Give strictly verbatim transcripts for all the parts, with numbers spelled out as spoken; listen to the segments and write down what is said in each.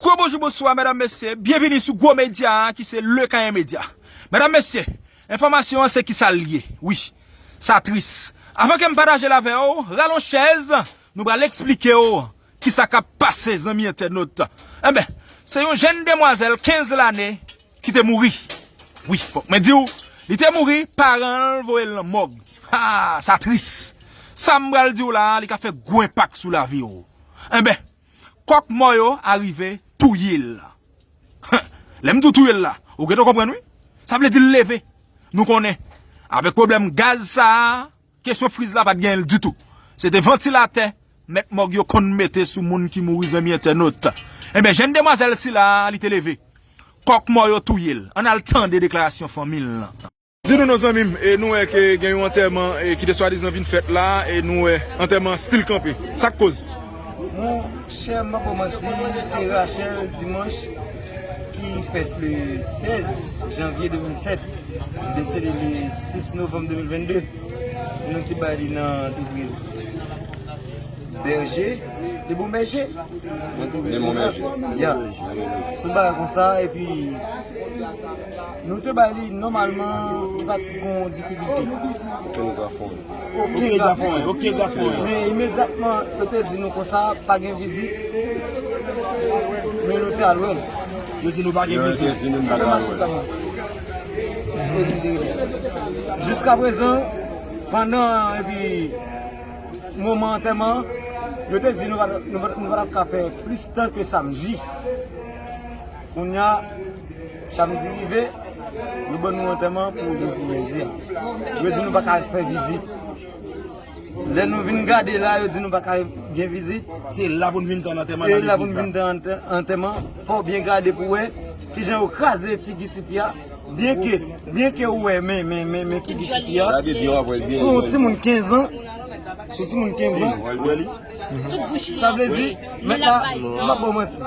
Gwo bonjou, bonswa, medam, mesye. Byenvini sou gwo medya a ki se Le Kayen Medya. Medam, mesye, enfòmasyon an se kisa l ye. Wi, sa tris. Avan ke m pataje l avè w, rale yon chèz, nou pral eksplike w kisa k ap pase, zanmi entènot. Enben, se yon jèn demwazèl kenz lane ki te mouri. Wi, fòk mwen di w, li te mouri, paran l voye l nan mòg. Ha, sa tris. Sa m pral di w la a, li ka fè gwo enpak sou lavi w. Enben, kòk mò yo arive touye l. Lè m di w touye l la, ou gentan konprann wi. Sa vle di l leve. Nou konnen, avèk pwoblèm gaz sa a, kesyon friz la pa t genyen l ditou. Se te vantilatè mèt mòg yo konn mete sou moun ki mouri, zanmi entènot. Enben, jèn demwazèl sila a, li te leve. Kòk mò yo touye l. Ann al tande deklarasyon fanmi l lan. Di nou non, zanmi m, e nou wè ke gen yon antèman, e, ki te swadizan vin fèt la, e nou wè antèman an still kanpe. Sa k koz? Monchè, m pa ba w manti, se Rachel Dimanche ki fèt le sèz janvye de mil sèt, desede le sis novanm de mil vennde. Nou te bay li nan antrepriz Bèje, de Bon Bèje. Mwen twouve se konsa. Ya. Se bagay konsa, epi nou te bay li nòmalman, li pa t gon difikilte. Okenn grafon. Okenn grafon, okenn grafon. Men imedyatman, yo te di nou konsa, pa gen vizit. Men nou te al wè l. Yo di nou pa gen vizit. Yo te di nou pa gen vizit. Jiska prezan, pandan, epi moman antèman, yo te di nou pa, nou pa, nou pa t ap ka fè plis tan ke samdi. Kounye a, samdi rive, yo ban nou antèman pou jodi lendi a. Yo di nou pa ka fè vizit. Lè nou vin gade la, yo di nou pa ka gen vizit. Se la pou n vin tann antèman. E la pou n vin tann antè-, antèman. Fò w byen gade pou wè kijan yo kraze figi tifi a. Byenke, byenke ou wè, men, men, men, men figi tifi a. Gade byen, w ap wè l byen. Se yon timoun kenz an. Se yon timoun kenz an. Sa vle di, mèt la, m ap ba w manti.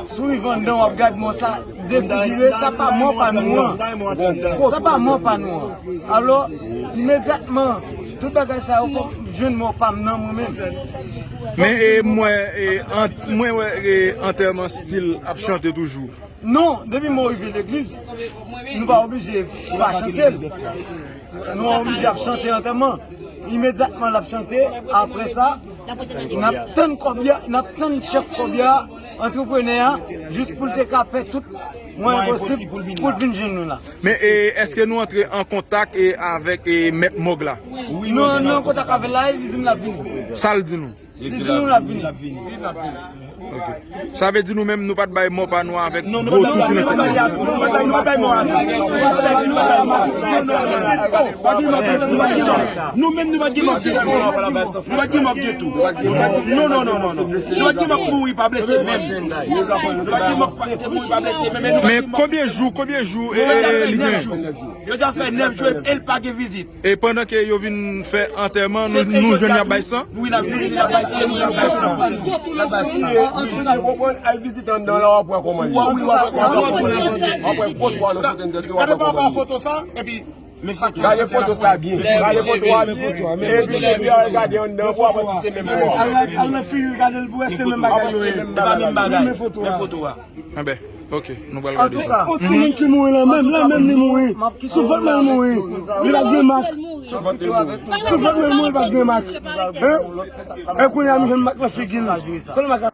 Si w rive anndan, w ap gad mò sa defigire, sa pa mò pa nou an. Sa pa mò pa nou an. Alò, imedyatman, tout bagay sa yo, fòk m jwenn mò pa m nan mwen menm. Men, e, mwen, e, ant-, mwen wè, e, antèman still ap chante toujou. Non, depi mò rive legliz, nou pa oblije pa chante l. Nou oblije ap chante antèman. Imedyatman l ap chante, apre sa, n ap tann kòbya, n ap tann chèf kòbya, antreprenè a, jis pou l te ka fè tout mwayen posib pou l vin jwenn nou la. Men, e, èske nou antre an kontak, e, avèk, e, mèt mòg la? Wi, nou, nou an kontak avè l la, e li di m l ap vini. Sa l di nou? Li di nou l ap vini. Ok. Sa vle di nou menm, nou pa t bay mò pa nou avèk gwo tout. Non, nou pa t bay, nou pa t bay, nou pa t bay mò a tou. Nou pa t bay, nou pa t bay mò a tou. Nou pa t bay mò a tou. Nou menm, nou pa t gen mò ditou. Nou pa t gen mò ditou. Non, non, non, non, non. Nou pa t gen mò k mouri pa blese menm. Nou pa t gen mò k mouri pa blese menm. Men konbyen jou, konbyen jou, e, e, li gen? Yo deja fè nèf jou e l pa gen vizit. E pandan ke yo vin fè antèman, nou, nou jwenn y ap bay san? Wi, n ap, wi, n ap bay san, n ap bay san. N ap bay san. Antouka, w konprann, al vizite anndan la, w ap wè kòman l ye. Wi, wi, w ap wè kòman l ye. W ap wè foto a nan foto n tèt yo, w ap wè kòman l ye. Gade foto sa, epi gade foto sa byen. Gade foto a byen. Epi lè w al gade anndan, w ap wè si se menm bagay. Al nan, al nan figi l, gade l pou wè si se menm bagay yo ye. E pa menm bagay. Men foto a. Men foto a. Enben, ok, nou pral gade sa. Antouka, yon timoun ki mouri la menm, la menm li mouri. Sou vant mwen l mouri. Li pa t gen mak. Sou vant mwen l mouri, li pa t gen mak. Hein? E kounye a nou jwenn mak nan figi l. Kote mak la?